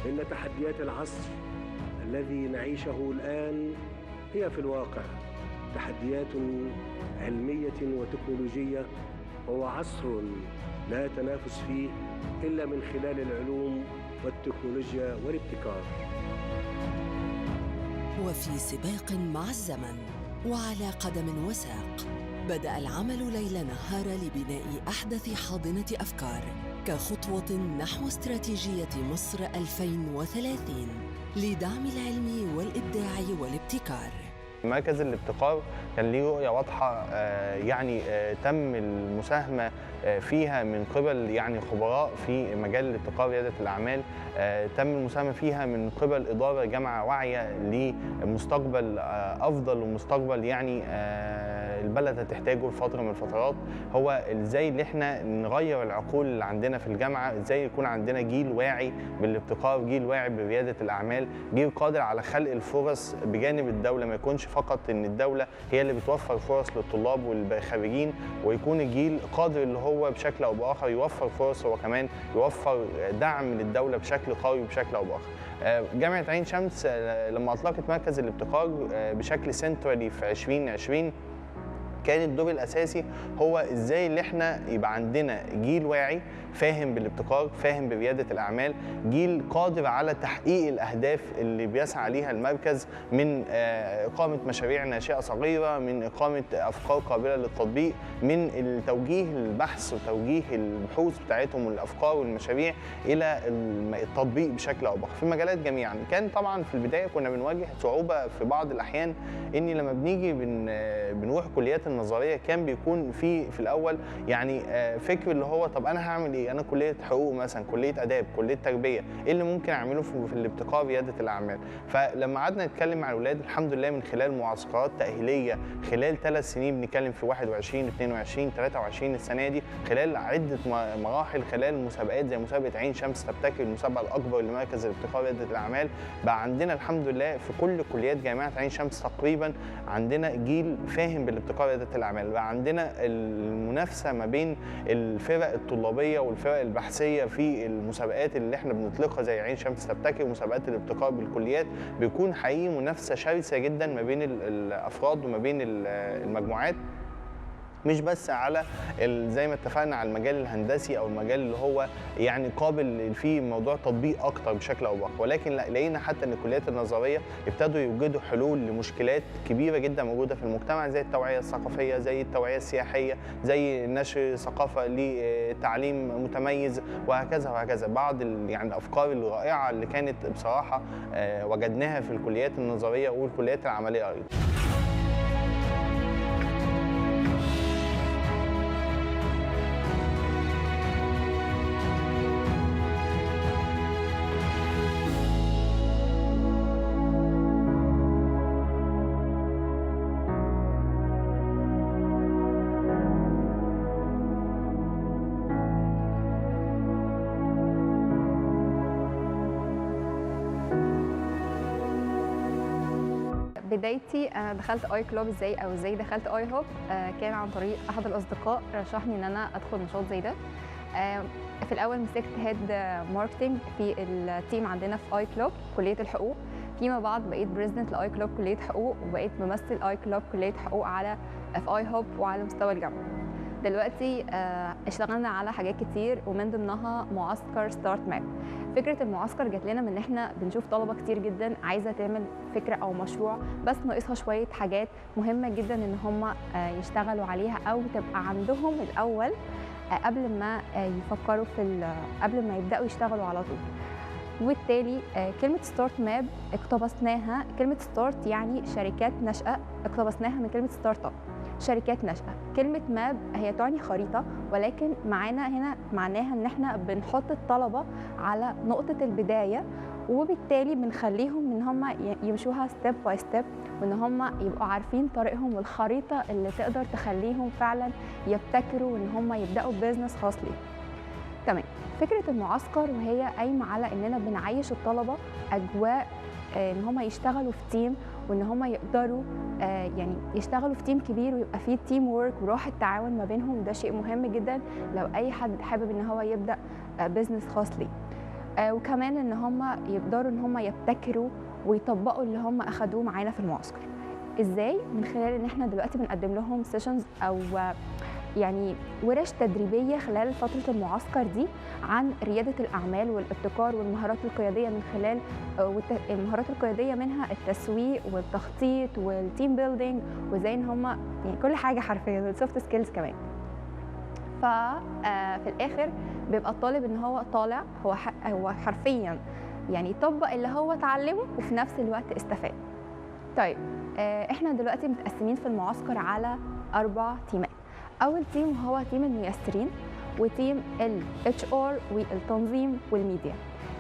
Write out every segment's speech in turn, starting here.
إن تحديات العصر الذي نعيشه الآن هي في الواقع تحديات علمية وتكنولوجية، وهو عصر لا تنافس فيه إلا من خلال العلوم والتكنولوجيا والابتكار. وفي سباق مع الزمن وعلى قدم وساق، بدأ العمل ليل نهار لبناء أحدث حاضنة أفكار كخطوة نحو استراتيجية مصر 2030 لدعم العلم والإبداع والابتكار. مركز الابتكار كان ليه رؤية واضحة، يعني تم المساهمة فيها من قبل يعني خبراء في مجال الابتكار وريادة الأعمال، تم المساهمة فيها من قبل إدارة جامعة واعية لمستقبل أفضل ومستقبل يعني البلد هتحتاجه لفترة من الفترات. هو ازاي اللي احنا نغير العقول اللي عندنا في الجامعة، ازاي يكون عندنا جيل واعي بالابتكار، جيل واعي بريادة الأعمال، جيل قادر على خلق الفرص بجانب الدولة، ما يكونش فقط ان الدولة هي اللي بتوفر فرص للطلاب والخريجين، ويكون الجيل قادر اللي هو بشكل او باخر يوفر فرص، هو كمان يوفر دعم للدولة بشكل قوي بشكل او باخر. جامعة عين شمس لما اطلقت مركز الابتكار بشكل centrally في 2020 كان الدور الاساسي هو ازاي اللي احنا يبقى عندنا جيل واعي فاهم بالابتكار، فاهم بريادة الاعمال، جيل قادر على تحقيق الاهداف اللي بيسعى ليها المركز من اقامه مشاريع ناشئة صغيرة، من اقامه افكار قابله للتطبيق، من التوجيه البحث وتوجيه البحوث بتاعتهم والافكار والمشاريع الى التطبيق بشكل او باخر في المجالات جميعا. كان طبعا في البداية كنا بنواجه صعوبة في بعض الاحيان، ان لما بنيجي بنروح كليات النظرية كان بيكون في الاول يعني فكر اللي هو طب انا هعمل ايه؟ انا كليه حقوق مثلا، كليه اداب، كليه تربيه، ايه اللي ممكن اعمله في الابتكار رياده الاعمال؟ فلما قعدنا نتكلم مع الاولاد الحمد لله من خلال معسكرات تاهيليه خلال 3 سنين، بنتكلم في 21 22 23 السنة دي، خلال عده مراحل، خلال مسابقات زي مسابقة عين شمس تبتكر، المسابقة الاكبر لمركز الابتكار رياده الاعمال، بقى عندنا الحمد لله في كل كليات جامعه عين شمس تقريبا عندنا جيل فاهم بالابتكار رياده الاعمال. بقى عندنا المنافسة ما بين الفرق الطلابيه والفرق البحثية في المسابقات اللي احنا بنطلقها زي عين شمس تبتكر ومسابقات الابتكار بالكليات، بيكون حقيقي منافسه شرسة جدا ما بين الافراد وما بين المجموعات، مش بس على زي ما اتفقنا على المجال الهندسي او المجال اللي هو يعني قابل فيه موضوع تطبيق اكتر بشكل او باخر، ولكن لقينا حتى ان الكليات النظرية ابتدوا يوجدوا حلول لمشكلات كبيرة جدا موجودة في المجتمع، زي التوعية الثقافية، زي التوعية السياحية، زي نشر ثقافة لتعليم متميز، وهكذا وهكذا. بعض يعني الافكار الرائعة اللي كانت بصراحة وجدناها في الكليات النظرية والكليات العملية ايضا. بدايتي انا دخلت i-Club ازاي او ازاي دخلت iHub، كان عن طريق احد الاصدقاء رشحني ان انا ادخل نشاط زي ده. في الاول مسكت head marketing في ال team عندنا في i-Club كليه الحقوق، فيما بعد بقيت president ل i-Club كليه حقوق، وبقيت بمثل i-Club كليه حقوق على في iHub وعلى مستوى الجامعة. دلوقتي اشتغلنا على حاجات كتير ومن ضمنها معسكر Start Map. فكرة المعسكر جات لنا من ان احنا بنشوف طلبه كتير جدا عايزه تعمل فكرة او مشروع، بس ناقصها شوية حاجات مهمة جدا ان هم يشتغلوا عليها او تبقى عندهم الاول قبل ما يفكروا في قبل ما يبداوا يشتغلوا على طول. وبالتالي كلمة Start Map اقتبسناها، كلمة start يعني شركات ناشئة، اقتبسناها من كلمة startup، شركات ناشئة. كلمة map هي تعني خريطة، ولكن معانا هنا معناها ان احنا بنحط الطلبة على نقطة البداية، وبالتالي بنخليهم ان هم يمشوها step by step، وان هم يبقوا عارفين طريقهم والخريطه اللي تقدر تخليهم فعلا يبتكروا وان هم يبداوا business خاص ليهم. تمام. فكرة المعسكر وهي قايمة على اننا بنعيش الطلبة اجواء ان هم يشتغلوا في team، وان هم يقدروا يعني يشتغلوا في team كبير ويبقى فيه teamwork وروح التعاون ما بينهم. ده شيء مهم جدا لو اي حد حابب ان هو يبدا business خاص ليه. وكمان ان هم يقدروا ان هم يبتكروا ويطبقوا اللي هم اخدوه معانا في المعسكر. ازاي؟ من خلال ان احنا دلوقتي بنقدم لهم sessions او يعني ورش تدريبية خلال فترة المعسكر دي عن رياده الاعمال والابتكار والمهارات القيادية، من خلال المهارات القيادية منها التسويق والتخطيط وال team building، وازاي ان هم يعني كل حاجة حرفيا، وال soft skills كمان. ففي الاخر بيبقى الطالب ان هو طالع هو حرفيا يعني طبق اللي هو اتعلمه وفي نفس الوقت استفاد. طيب احنا دلوقتي متقسمين في المعسكر على 4 تيمات. اول team هو team الميسرين، و team ال HR والتنظيم والميديا.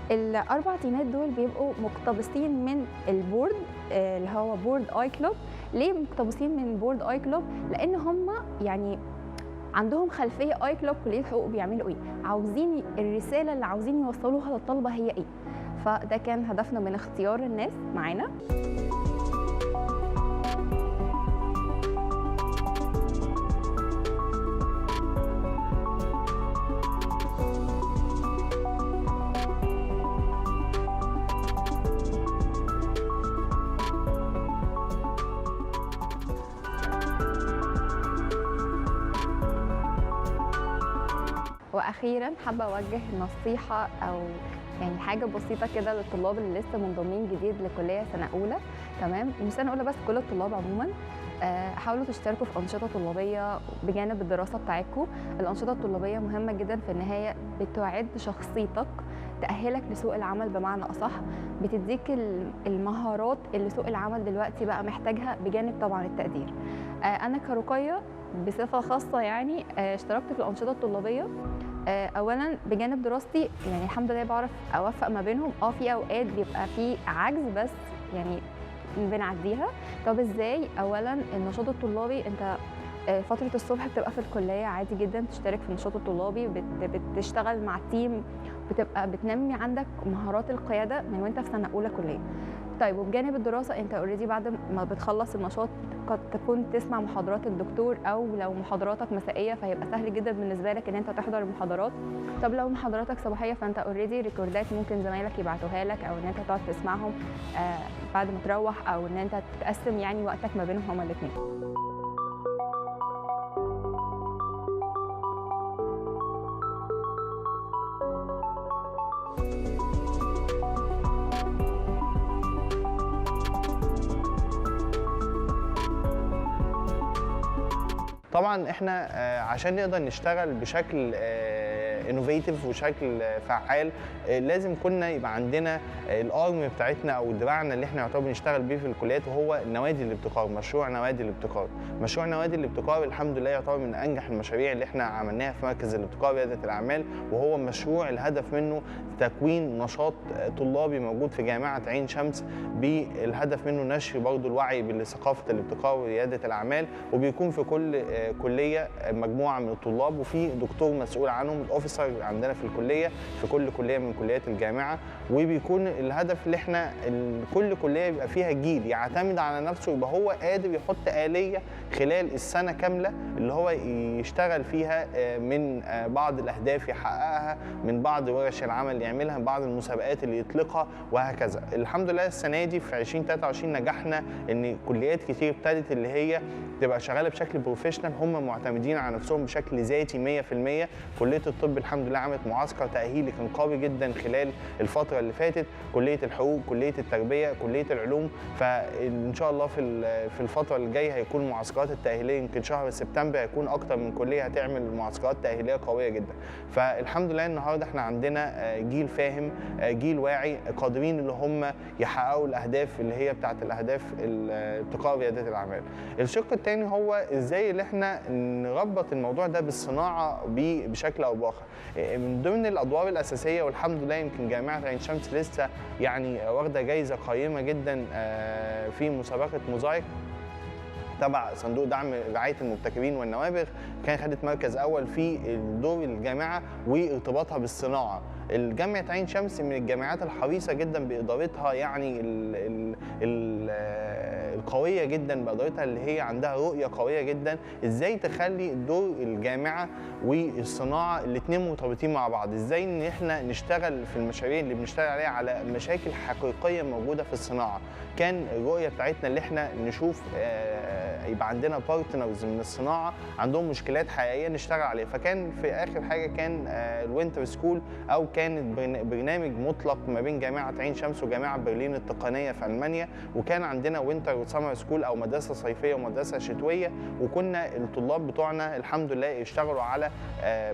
ال4 تيمات دول بيبقوا مقتبسين من ال board اللي هو board iClub. ليه مقتبسين من board iClub؟ لان هم يعني عندهم خلفية iClub كليه الحقوق بيعملوا ايه، عاوزين الرسالة اللي عاوزين يوصلوها للطلبة هي ايه. فده كان هدفنا من اختيار الناس معانا. واخيرا حابة اوجه نصيحة او يعني حاجة بسيطة كده للطلاب اللي لسه منضمين جديد لكليه سنة اولى، تمام؟ مش سنة اولى بس، كل الطلاب عموما. حاولوا تشتركوا في انشطة طلابيه بجانب الدراسة بتاعتكم. الانشطة الطلابيه مهمة جدا، في النهاية بتعد شخصيتك، تأهلك لسوق العمل بمعنى اصح، بتديك المهارات اللي سوق العمل دلوقتي بقى محتاجها، بجانب طبعا التقدير. انا كرقيه بصفة خاصة يعني اشتركت في الانشطة الطلابيه. اولا بجانب دراستي، يعني الحمد لله بعرف اوفق ما بينهم. في اوقات بيبقى في عجز بس يعني بنعديها. طب ازاي؟ اولا النشاط الطلابي، انت فترة الصبح بتبقى في الكلية عادي جدا، تشترك في النشاط الطلابي، بتشتغل مع team، بتبقى بتنمي عندك مهارات القيادة من وانت في سنة اولى كليه. طيب وبجانب الدراسة انت already بعد ما بتخلص النشاط قد تكون تسمع محاضرات الدكتور، او لو محاضراتك مسائية فهيبقى سهل جدا بالنسبة لك ان انت تحضر المحاضرات. طب لو محاضراتك صباحية فانت already ريكوردات ممكن زمايلك يبعتوها لك، او ان انت تقعد تسمعهم بعد ما تروح، او ان انت تقسم يعني وقتك ما بينهم هما الاثنين. طبعا احنا عشان نقدر نشتغل بشكل innovative وشكل فعال، لازم كنا يبقى عندنا ال arm بتاعتنا او دراعنا اللي احنا يعتبر بنشتغل بيه في الكليات، وهو نوادي الابتكار، مشروع نوادي الابتكار. مشروع نوادي الابتكار الحمد لله يعتبر من انجح المشاريع اللي احنا عملناها في مركز الابتكار رياده الاعمال، وهو مشروع الهدف منه تكوين نشاط طلابي موجود في جامعه عين شمس، بالهدف منه نشر برضه الوعي بثقافة الابتكار ورياده الاعمال. وبيكون في كل كليه مجموعة من الطلاب وفي دكتور مسؤول عنهم، ال officer عندنا في الكلية، في كل كليه من كليات الجامعة. وبيكون الهدف اللي احنا كل كليه يبقى فيها جيل يعتمد على نفسه، يبقى هو قادر يحط آلية خلال السنة كاملة اللي هو يشتغل فيها، من بعض الاهداف يحققها، من بعض ورش العمل اللي يعملها، من بعض المسابقات اللي يطلقها، وهكذا. الحمد لله السنة دي في 2023 نجحنا ان كليات كتير ابتدت اللي هي تبقى شغالة بشكل professional، هم معتمدين على نفسهم بشكل ذاتي 100%. كليه الطب الحمد لله عملت معسكر تأهيلي كان قوي جدا خلال الفترة اللي فاتت، كليه الحقوق، كليه التربية، كليه العلوم. فان شاء الله في الفترة اللي جاية هيكون معسكرات التأهيليه، يمكن شهر سبتمبر هيكون اكتر من كليه هتعمل معسكرات تأهيليه قوية جدا. فالحمد لله النهارده احنا عندنا جيل فاهم، جيل واعي، قادرين اللي هم يحققوا الاهداف اللي هي بتاعت الاهداف الابتكار رياده الاعمال. الشق الثاني هو ازاي اللي احنا نربط الموضوع ده بالصناعة بشكل او باخر. من ضمن الادوار الاساسية، والحمد لله يمكن جامعه عين شمس لسه يعني واخده جايزة قيمة جدا في مسابقة موزايك تبع صندوق دعم رعاية المبتكرين والنوابغ، كان خدت مركز اول في دور الجامعة وارتباطها بالصناعة. الجامعة عين شمس من الجامعات الحريصه جدا بادارتها، يعني ال ال ال القوية جدا بادارتها، اللي هي عندها رؤية قوية جدا ازاي تخلي دور الجامعة والصناعة الاثنين مرتبطين مع بعض، ازاي ان احنا نشتغل في المشاريع اللي بنشتغل عليها على مشاكل حقيقية موجودة في الصناعة. كان الرؤية بتاعتنا اللي احنا نشوف يبقى عندنا partners من الصناعة عندهم مشكلات حقيقية نشتغل عليها. فكان في اخر حاجة كان ال winter school، او كان برنامج مطلق ما بين جامعه عين شمس وجامعة برلين التقنية في المانيا، وكان عندنا winter و summer school او مدرسه صيفية ومدرسة شتوية، وكنا الطلاب بتوعنا الحمد لله اشتغلوا على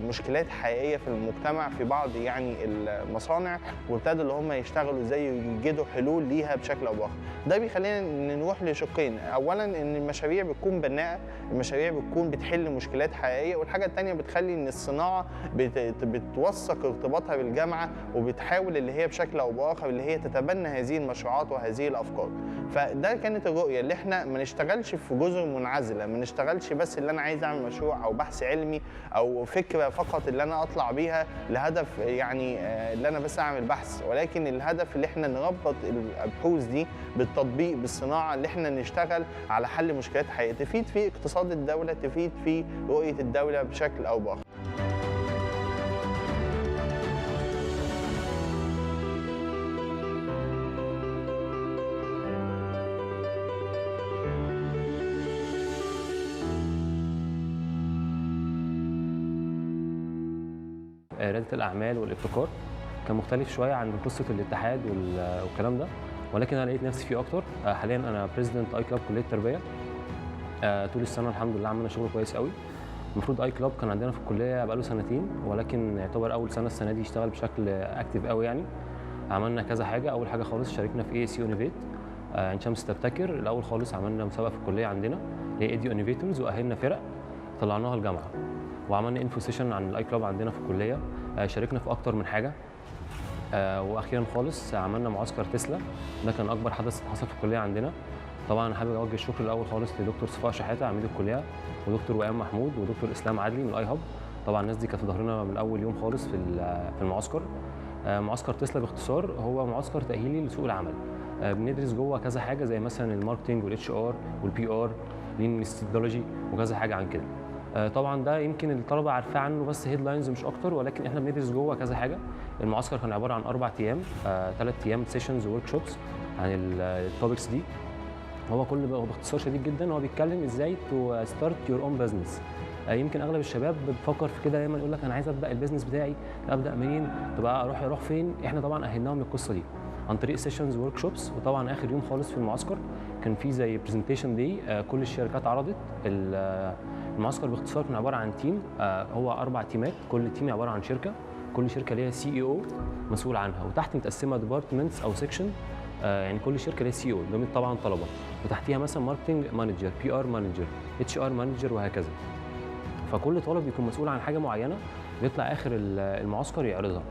مشكلات حقيقية في المجتمع في بعض يعني المصانع، وابتدوا اللي هم يشتغلوا ازاي يجدوا حلول ليها بشكل او باخر. ده بيخلينا نروح لشقين، اولا ان المشاريع بتكون بناءه، المشاريع بتكون بتحل مشكلات حقيقية، والحاجة الثانية بتخلي ان الصناعة بتوثق ارتباطها بالجامعة، وبتحاول اللي هي بشكل او باخر اللي هي تتبنى هذه المشروعات وهذه الافكار. فده كانت الرؤية، اللي احنا ما نشتغلش في جزر منعزله، ما نشتغلش بس اللي انا عايز اعمل مشروع او بحث علمي او فكرة فقط اللي انا اطلع بيها لهدف يعني اللي انا بس اعمل بحث، ولكن الهدف اللي احنا نربط البحوث دي بالتطبيق بالصناعة، اللي احنا نشتغل على حل مشكلات حقيقية تفيد في اقتصاد الدولة، تفيد في رؤية الدولة بشكل او باخر. ريادة الأعمال والابتكار كان مختلف شوية عن قصة الاتحاد والكلام ده، ولكن أنا لقيت نفسي فيه أكتر. حاليا أنا president i-Club كلية التربية. طول السنة الحمد لله عملنا شغل كويس قوي. المفروض i-Club كان عندنا في الكلية بقاله سنتين، ولكن يعتبر أول سنة السنة دي اشتغل بشكل active قوي. يعني عملنا كذا حاجة. أول حاجة خالص شاركنا في ASU Innovate، عين شمس تبتكر. الأول خالص عملنا مسابقة في الكلية عندنا اللي هي Edu Innovators، وأهلنا فرق طلعناها الجامعة، وعملنا info session عن ال i-Club عندنا في الكلية. شاركنا في اكتر من حاجة. واخيرا خالص عملنا معسكر تسلا، ده كان اكبر حدث حصل في الكلية عندنا. طبعا حابب اوجه الشكر الاول خالص لدكتور صفاء شحاته عميد الكلية، ودكتور وئام محمود، ودكتور اسلام عدلي من ال iHub. طبعا الناس دي كانت في ظهرنا من اول يوم خالص في المعسكر. معسكر تسلا باختصار هو معسكر تاهيلي لسوق العمل. بندرس جوه كذا حاجة زي مثلا ال marketing وال HR وال PR lean methodology وكذا حاجة عن كده. طبعا ده يمكن الطلبة عارفاه عنه بس headlines مش اكتر، ولكن احنا بندرس جوه كذا حاجة. المعسكر كان عبارة عن 4 ايام، 3 ايام sessions و workshops عن ال topics دي. هو كل باختصار شديد جدا هو بيتكلم ازاي to start your own business. يمكن اغلب الشباب بتفكر في كده، دايما يقول لك انا عايز ابدا ال business بتاعي، ابدا منين؟ طب اروح فين؟ احنا طبعا اهلناهم للقصة دي عن طريق sessions workshops. وطبعا اخر يوم خالص في المعسكر كان في زي presentation day، كل الشركات عرضت. المعسكر باختصار كان عبارة عن team، هو 4 تيمات، كل team عبارة عن شركة، كل شركة ليها CEO مسؤول عنها، وتحت متقسمه departments او section، يعني كل شركة ليها CEO ده طبعا طلبه، وتحتيها مثلا marketing manager، PR manager، HR manager، وهكذا. فكل طالب بيكون مسؤول عن حاجة معينة، بيطلع اخر المعسكر يعرضها.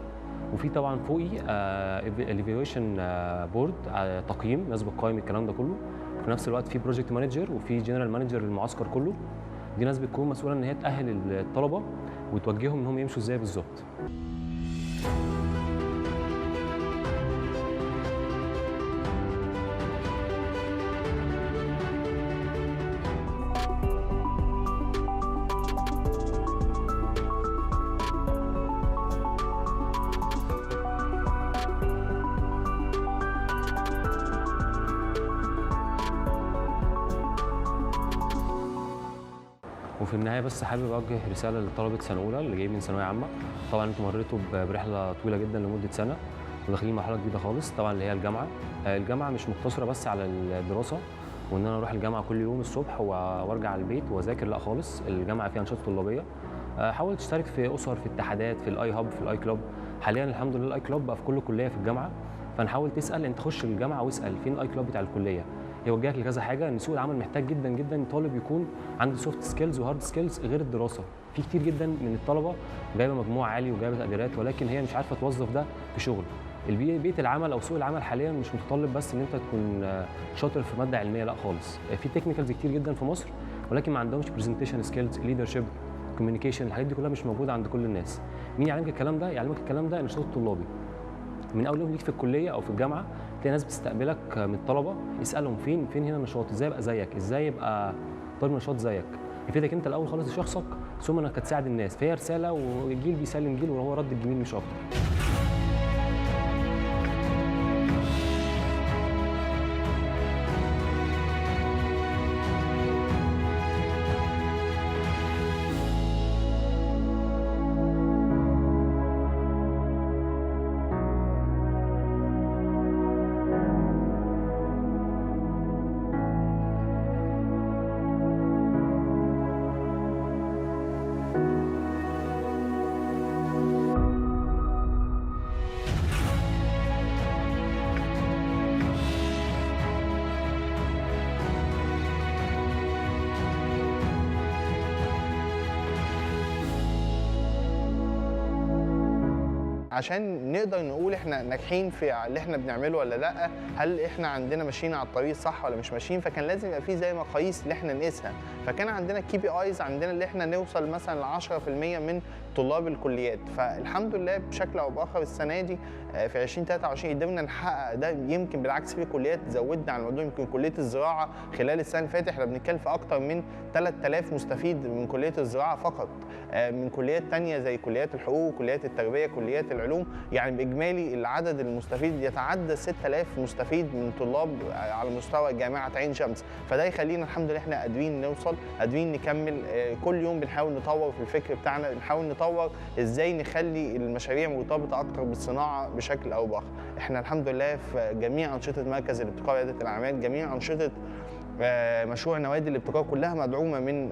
وفي طبعا فوقي evaluation board، تقييم، ناس بتقيم الكلام ده كله. في نفس الوقت في project manager وفي general manager للمعسكر كله. دي ناس بتكون مسؤولة ان هي تاهل الطلبة وتوجههم ان هم يمشوا ازاي بالظبط. وفي النهاية بس حابب اوجه رسالة لطلبه سنة اولى اللي جايين من ثانوية عامة. طبعا انتم مريتوا برحله طويلة جدا لمدة سنة، وداخلين مرحلة جديدة خالص طبعا اللي هي الجامعة. الجامعة مش مقتصرة بس على الدراسة وان انا اروح الجامعة كل يوم الصبح وارجع البيت واذاكر، لا خالص. الجامعة فيها انشطة طلابيه. حاول تشترك في اسر، في اتحادات، في ال iHub، في ال i-Club. حاليا الحمد لله ال i-Club بقى في كل كليه في الجامعة، فنحاول تسال، انت تخش الجامعة واسال فين ال i-Club بتاع الكلية، يوجهك لكذا حاجة. ان سوق العمل محتاج جدا جدا طالب يكون عنده soft skills و hard skills غير الدراسة. في كتير جدا من الطلبة جايبه مجموع عالي وجايبه تقديرات، ولكن هي مش عارفه توظف ده في شغل. بيئة العمل او سوق العمل حاليا مش متطلب بس ان انت تكون شاطر في مادة علمية، لا خالص. في technicals كتير جدا في مصر، ولكن ما عندهمش presentation skills، leadership، communication، الحاجات دي كلها مش موجودة عند كل الناس. مين يعلمك الكلام ده؟ يعلمك الكلام ده النشاط الطلابي. من اول يوم ليك في الكلية او في الجامعة تلاقي ناس بتستقبلك من الطلبة، اسالهم فين هنا النشاط، ازاي ابقى زيك، ازاي ابقى طالب نشاط زيك، يفيدك انت الاول خالص لشخصك ثم انك تساعد الناس. فهي رسالة، وجيل بيسلم جيل، وهو رد الجميل مش اكتر. عشان نقدر نقول احنا ناجحين في اللي احنا بنعمله ولا لا، هل احنا عندنا ماشيين على الطريق صح ولا مش ماشيين، فكان لازم يبقى في زي مقاييس اللي احنا نقيسها. فكان عندنا KPIs عندنا اللي احنا نوصل مثلا ل 10% من طلاب الكليات. فالحمد لله بشكل او باخر السنة دي في 2023 قدرنا نحقق ده، يمكن بالعكس في كليات زودنا على الموضوع. يمكن كليه الزراعة خلال السنة اللي فاتت احنا بنتكلم في اكتر من 3000 مستفيد من كليه الزراعة فقط، من كليات ثانية زي كليات الحقوق، كليات التربية، كليات العلوم، يعني باجمالي العدد المستفيد يتعدى 6000 مستفيد من طلاب على مستوى جامعه عين شمس. فده يخلينا الحمد لله احنا قادرين نوصل، قادرين نكمل. كل يوم بنحاول نطور في الفكر بتاعنا، بنحاول نطور ازاي نخلي المشاريع مرتبطة اكتر بالصناعة بشكل او باخر. احنا الحمد لله في جميع انشطة مركز الابتكار رياده الاعمال، جميع انشطة مشروع نوادي الابتكار كلها مدعومة من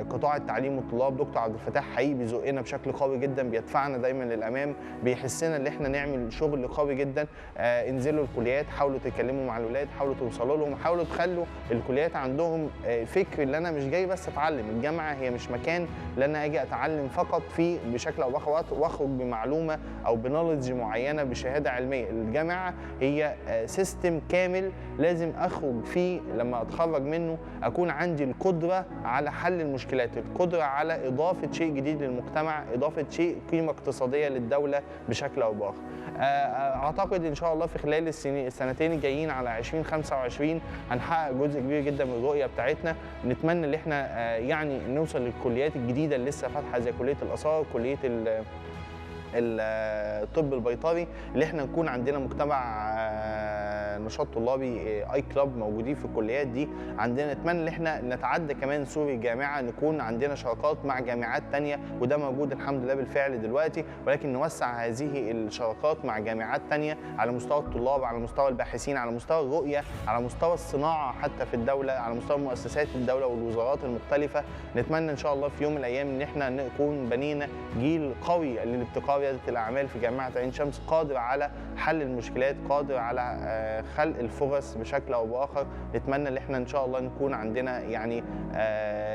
قطاع التعليم والطلاب. دكتور عبد الفتاح حقيقي بيزقنا بشكل قوي جدا، بيدفعنا دايما للامام، بيحسنا ان احنا نعمل شغل قوي جدا. انزلوا الكليات، حاولوا تتكلموا مع الولاد، حاولوا توصلوا لهم، حاولوا تخلوا الكليات عندهم فكر اللي انا مش جاي بس اتعلم. الجامعة هي مش مكان اللي انا اجي اتعلم فقط فيه بشكل او باخر واخرج بمعلومة او ب knowledge معينة بشهادة علمية. الجامعة هي system كامل لازم اخرج فيه لما اتخرج منه اكون عندي القدرة على حل المشكلات، القدرة على اضافه شيء جديد للمجتمع، اضافه شيء قيمة اقتصادية للدولة بشكل او باخر. اعتقد ان شاء الله في خلال السنتين الجايين على 2025 هنحقق جزء كبير جدا من الرؤية بتاعتنا. نتمنى ان احنا يعني نوصل للكليات الجديدة اللي لسه فاتحة زي كليه الاثار، كليه الطب البيطري، اللي احنا نكون عندنا مجتمع نشاط طلابي i-Club موجودين في الكليات دي عندنا. نتمنى ان احنا نتعدى كمان سور الجامعة، نكون عندنا شراكات مع جامعات ثانية، وده موجود الحمد لله بالفعل دلوقتي، ولكن نوسع هذه الشراكات مع جامعات ثانية على مستوى الطلاب، على مستوى الباحثين، على مستوى الرؤية، على مستوى الصناعة حتى في الدولة، على مستوى مؤسسات الدولة والوزارات المختلفة. نتمنى ان شاء الله في يوم من الايام ان احنا نكون بنينا جيل قوي للابتكار رياده الاعمال في جامعه عين شمس، قادر على حل المشكلات، قادر على خلق الفرص بشكل او باخر. نتمنى ان احنا ان شاء الله نكون عندنا يعني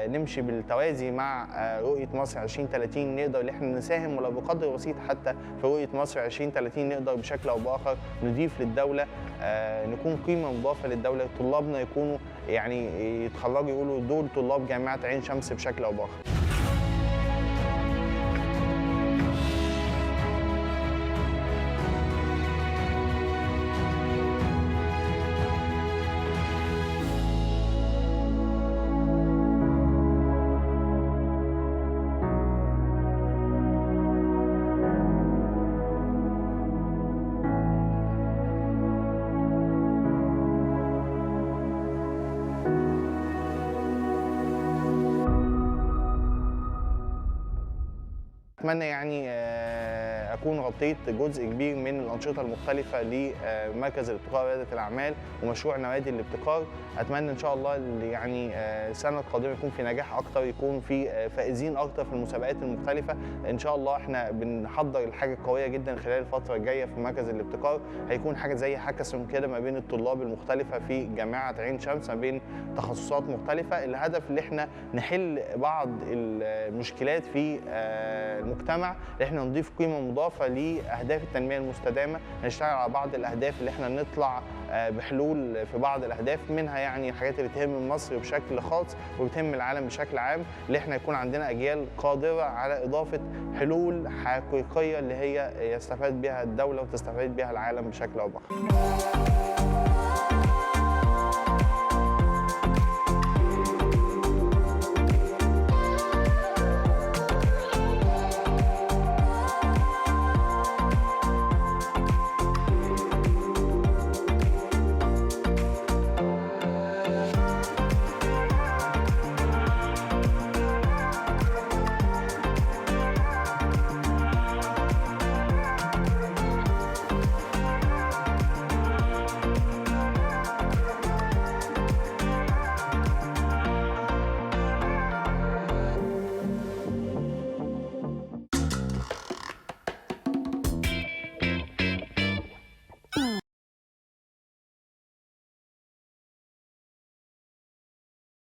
نمشي بالتوازي مع رؤية مصر 2030، نقدر ان احنا نساهم ولو بقدر بسيط حتى في رؤية مصر 2030، نقدر بشكل او باخر نضيف للدولة، نكون قيمة مضافة للدولة، طلابنا يكونوا يعني يتخرجوا يقولوا دول طلاب جامعه عين شمس بشكل او باخر. أتمنى يعني أكون غطيت جزء كبير من الأنشطة المختلفة لمركز الابتكار ريادة الأعمال ومشروع نوادي الابتكار. أتمنى إن شاء الله يعني السنة القادمة يكون في نجاح أكتر، يكون في فائزين أكتر في المسابقات المختلفة. إن شاء الله إحنا بنحضر الحاجة القوية جدا خلال الفترة الجاية في مركز الابتكار، هيكون حاجة زي هاكاثون كده ما بين الطلاب المختلفة في جامعة عين شمس، ما بين تخصصات مختلفة. الهدف اللي إحنا نحل بعض المشكلات في المجتمع، احنا نضيف قيمة مضافة لاهداف التنمية المستدامة، نشتغل على بعض الاهداف اللي احنا نطلع بحلول في بعض الاهداف، منها يعني الحاجات اللي تهم مصر بشكل خاص وبتهم العالم بشكل عام، اللي احنا يكون عندنا اجيال قادرة على اضافه حلول حقيقية اللي هي يستفاد بها الدولة وتستفاد بها العالم بشكل او باخر.